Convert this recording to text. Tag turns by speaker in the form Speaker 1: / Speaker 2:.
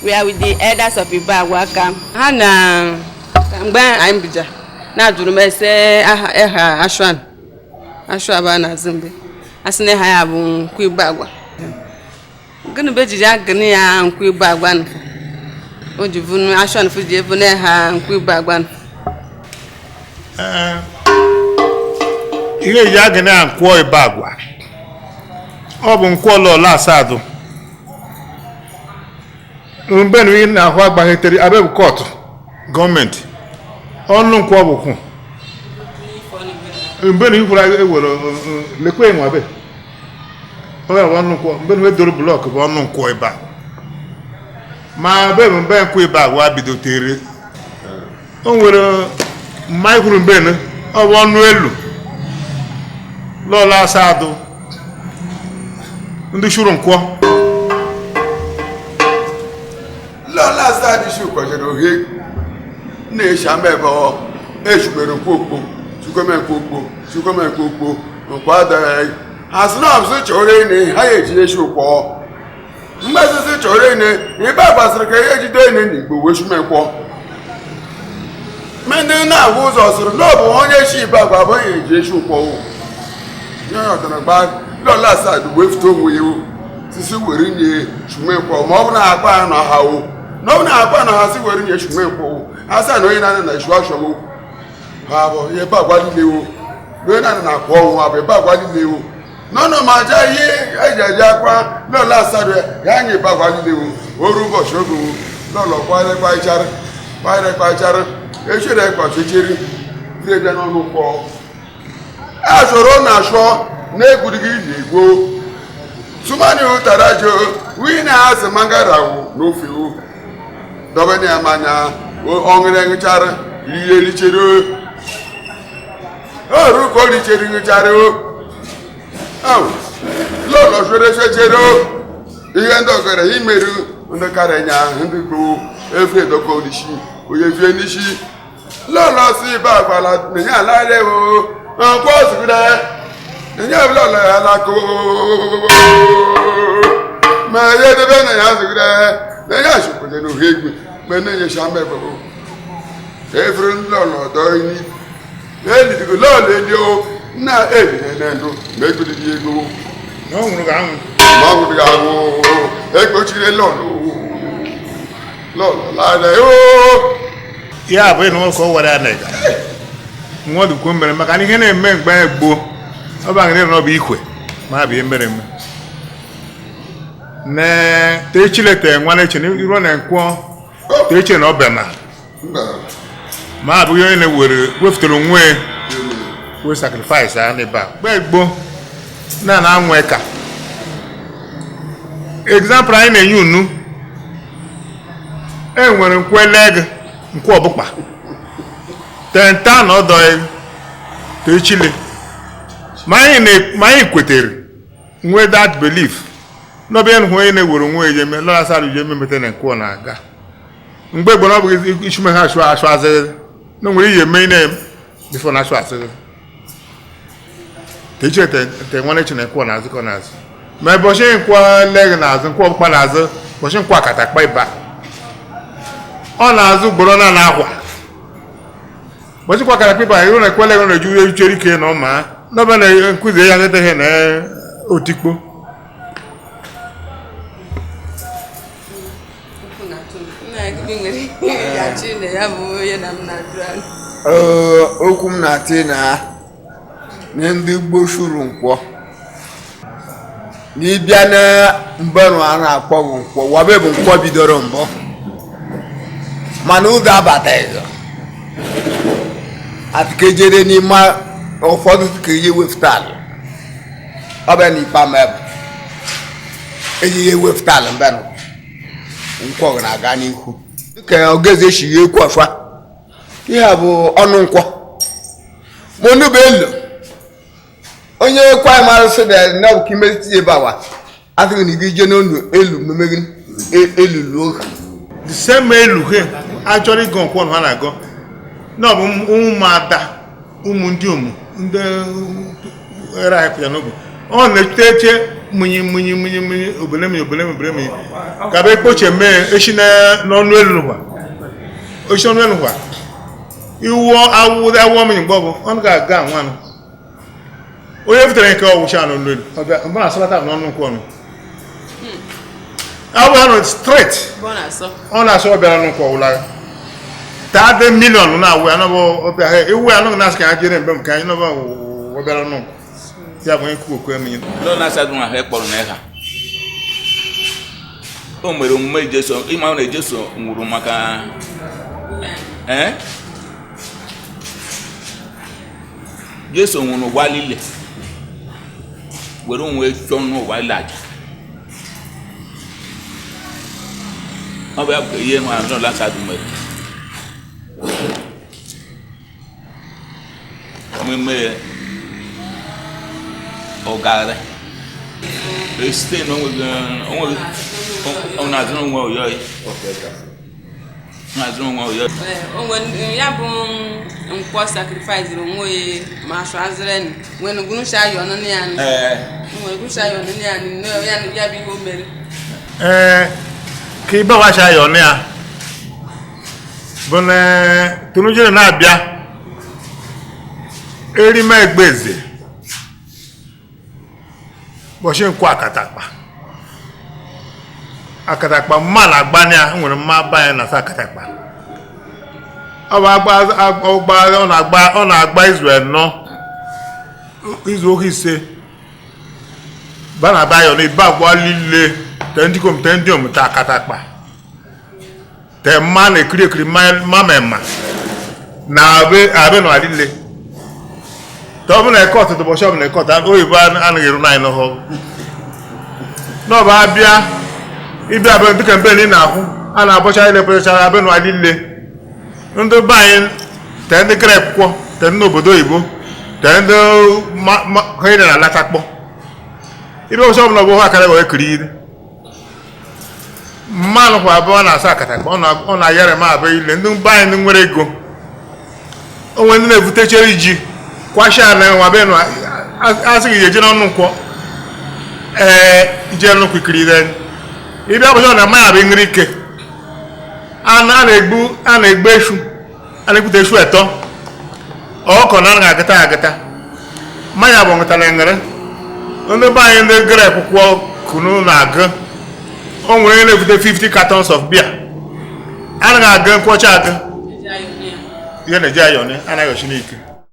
Speaker 1: We are with the elders of Ibagwa Aka. Ha na mgbe anyị bija na-ajụrụ m ese aha eha ashwan ashwa bụ a na-azụ mgbe a sị na ha ya bụ nkwụ Ibagwa. Gịnị bụ ejiji agịnị ya nkwụ Ibagwa nụ o ji vunu ashwan fụ ji evu na ha nkwụ Ibagwa nụ?
Speaker 2: Ee, ihe eji agị na nkwọ Ibagwa, ọ bụ nkwọ lọla asadụ mgbe na ihe na-ahụ agbaghetere abịa bụ kọtụ gọọmenti ọnụ nkwọ bụ kwụ mgbe na ikwuru ewere lekwe nwa be ọ bụ ọnụ nkwọ mgbe na edoro blọkụ bụ ọnụ nkwọ Ibagwa, ma be bụ mgbe nkwọ Ibagwa bidotere o nwere mma ikwuru mgbe na ọ bụ ọnụ elu lọla asadụ ndị shuru nkwọ.
Speaker 3: Lọ́la sáàdì sí ìkọ̀ṣẹ̀rẹ̀ òhe ní ìṣàmẹ́bọ̀ èṣùgbèrè kwokpo chukwemekwokpo chukwemekwokpo nkwa adara asịnọbsị chọrọ ene ha ya eji eshi ụkwọ mgbesịsị chọrọ ene ibe gbasịrị ka ihe ejide ene na igbo wee shumekwọ ndị na-agwa ụzọ sịrị na ọ bụ onye shi Ibagwa abụghị ya eji eshi ụkwọ nye ya ọdịnagba lọla sáàdì wee fute onwe ya sisi were nye shumekwọ ma ọ bụ na akpa ya na ha o na ọ bụ na akpa na ha si were nye shumekwọ asa na onye na-ana na eshu ashọwo ha bụ ihe Ibagwa niile o na onye na-ana na akwa ọnwụ abụ Ibagwa niile o n'ọnụ ma aja ihe eji eji akwa lọla asadụ ya anya Ibagwa niile o oru ụbọchị oge o lọlọ kware kpaichara kware kpaichara echere ekpachecheri bịa n'ọnụ kwọ achọrọ na achọ na-egwurigị na egwo sumani utara jo wi na asị mangara wo n'ofe o dọba na ya manya ọṅụrị ṅụchara ihe richere oru ka o richere ṅụchara o lọlọ chere chere ihe ndị ọgara imeru ndị karịnya ndị gboo efe dọkọ n'isi onye vie n'isi lọlọ si Ibagwa na ya alarị o nkwọ ozugbo na ya lọlọ ya alakọ ma ya edebe na ya zugide na ya chukwute na ohe egwu ma na-enye shamebe efere lọlọ dọrọ elidigo lọlọ eli o na elire na ndụ ma egwuriri ego
Speaker 2: na ọ nwụrụ ga-anwụ
Speaker 3: ma ọ nwụrụ ga-anwụ egbochiri lọlọ lọlọ lara o
Speaker 2: ya bụ ịnụ nwoke ọ wara ya na ịga nwa dịkwa mere maka na ihe na-eme mgbe gboo ọ bụ aṅụrị na ọ bụ ikwe ma bụ ihe mere eme ne techilete nwa na-eche na iruo na nkwọ teche na ọbịa na ma abụghị onye na-ewere wefụtara onwe wee sacrifice a n'ebe a mgbe gboo na na anwụ ka example anyị na-enye unu e nwere nkwụ eleg nkwụ ọbụkpa tenta na ọdọ techile ma anyị kwetere nwee that belief n'ọbịa hụ onye na-ewere onwe ya eme lọra sara uje ememete na nkwụ na-aga mgbe gboo na ọ bụghị ichume ha achụ achụ azịghị na nwere ihe eme na bifo na achụ azịghị techile te nwanne chi na nkwụ na-azụ ka ọ na-azụ ma ụbọchị nkwụ leg na-azụ nkwụ ọkpụkpa na-azụ ụbọchị nkwụ akatakpa ịba ọ na-azụ ugboro na na akwa ụbọchị nkwụ akatakpa ịba iru na ekwe leg na-eju echere ike na ọma n'ọbịa na nkụzi ya nteteghị na otikpo.
Speaker 3: Okwu m na-atị na ndị gboo shuru nkwọ na ịbịa na mbenụ a na-akpọ bụ nkwọ wabe bụ nkwọ bidoro mbụ mana ụzọ abataghị atụkejere n'ime ụfọdụ ka ihe wefụta ala ọbịa na ikpe ama ebe ejighị ewefụta ala mbenụ nkwọ na-aga n'ihu ka ogeze esi ekwu ọfa ihe a bụ ọnụ nkwọ mụ bụ elu onye kwa marụsị na ọ bụ ka imetụta ebe awa asịghị na gị jee n'ọnụ elu mmemme gị elu luo.
Speaker 2: The same elu he achọrọ ịgọ nkwọ na ha na-agọ na ọ bụ ụmụada ụmụ ndị ụmụ ndị era anyị pụta n'obu ọ na-eche eche Munyi munyi munyi munyi obele munyi obele munyi obele munyi ka be kpoche mee eshi n'ọnụ elu kwa eshi n'ọnụ elu kwa iwuo awụ awụọ mmiri mgbe ọbụ ọnụ ga-aga nwanụ onye butere nke ọwụcha n'ọnụ elu ọbịa mgbe na-asọlata n'ọnụ nkwụ ọnụ awụ ya nọ straight.
Speaker 1: Ebe ọ na-asọ.
Speaker 2: Ọ na-asọ ọbịara n'ụkwụ ọwụla taa dị miliọn na-awụ ya nọbụ ọbịa ha iwu ya nọghị na-asị ka ha jere mgbe m ka anyị nọbụ ọbịara n'ụkwụ ya bụ onye kwuo okwu emenye.
Speaker 4: Ndị na-asadụ na ha kpọrọ na ha o mere omume Jesu ịma na Jesu nwụrụ maka ee Jesu nwụrụ ụwa niile were onwe chọọ n'ụwa niile aja ọ bụ ya bụ ihe nwa ndị na-asadụ mere omume ọgara esite na onweghị onweghị ọ na-azụ onwe oyo ya na-azụ onwe oyo.
Speaker 1: Ee, o nwe ya bụ nkwọ sacrifice onwe ya ma asụ azịrị nwere gụrụcha ya ọnụnụ ya nụ.
Speaker 4: Ee.
Speaker 1: Nwere gụrụcha ya ọnụnụ ya nụ na ya ya bụ ihe o mere.
Speaker 2: Ee, ka ibe wacha ya ọnụ ya bụ na tunujere na-abịa erime egbeze ụbọchị nkwụ akatakpa akatakpa mma na-agbanye ya nwere mma banye na asa akatakpa ọ bụ agba ọgba ọ na-agba ọ na-agba izu anọ izu ohi ise ba na ba yọ ibe agwa líle tẹ ndị kom tẹ ndị om ta akatakpa tẹ mma na ekiri ekiri mma mema na abe abe nọ alile tẹ ọ bụ na ekọt tụbọchị ọ bụ na ekọt oyibo anaghị eru naanị n'ọhụ n'ọba abịa ịbịa abịa dịka mbe na ị na-ahụ a na-abọcha ile bọchachara abịa nọ alile ndị be anyị tẹ ndị grep kwọ tẹ ndị obodo oyibo tẹ ndị ma ha na-alatakpọ ibe ọsọ ọbụla bụ akara wee kiri ire mmanụ kwa abụọ na-asa akatakpa ọ na-ayara m abụ ile ndị be anyị ndị nwere ego onwe ndị na-ebutechere ji kwasha na nwa be nụ asị gị eje n'ọnụ nkwọ ee ije nnukwu ikiri ire ịbịa bụcha na mmanya bụ ịṅụrụ ike a na-egbu a na-egbu eshu a na-egbute eshu etọ ọkọ na anaghị agata agata mmanya bụ nwetara ṅụrị ndị be anyị ndị grep kwụọ kunu na-agụ o nwere onye na-ebute 50 cartons of beer anaghị agụ nkwọcha agụ
Speaker 1: Eji ayọ ọnụ ya.
Speaker 2: ihe na-eji ayọnị anaghị ochi n'ike.